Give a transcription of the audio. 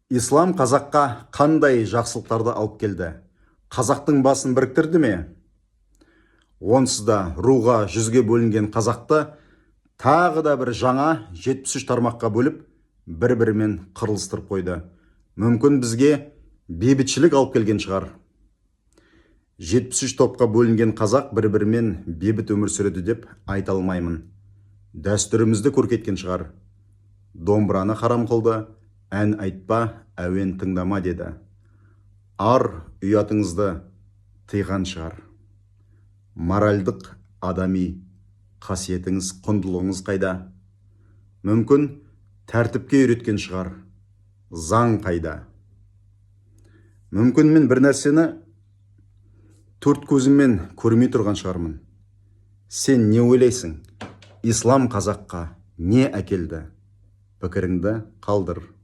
Ислам қазаққа қандай жақсылықтарды алып келді? Қазақтың басын біріктірді ме? Онсыз да руға, жүзге бөлінген қазақты тағы да бір жаңа 73 тармаққа бөліп, бір-бірімен қырылыстырып қойды. Мүмкін, бізге бейбітшілік алып келген шығар. 73 топқа бөлінген қазақ бір-бірімен бейбіт өмір сүреді деп айта алмаймын. Дәстүрімізді көркейткен шығар. Домбыраны харам қылды, ән айтпа, әуен тыңдама деді. Ар ұятыңызды тыйған шығар. Моральдық, адами қасиетіңіз, құндылығыңыз қайда? Мүмкін, тәртіпке үйреткен шығар. Заң қайда? Мүмкін, мен бір нәрсені төрт көзіммен көрмей тұрған шығармын. Сен не ойлайсың? Ислам қазаққа не әкелді? Пікіріңді қалдыр.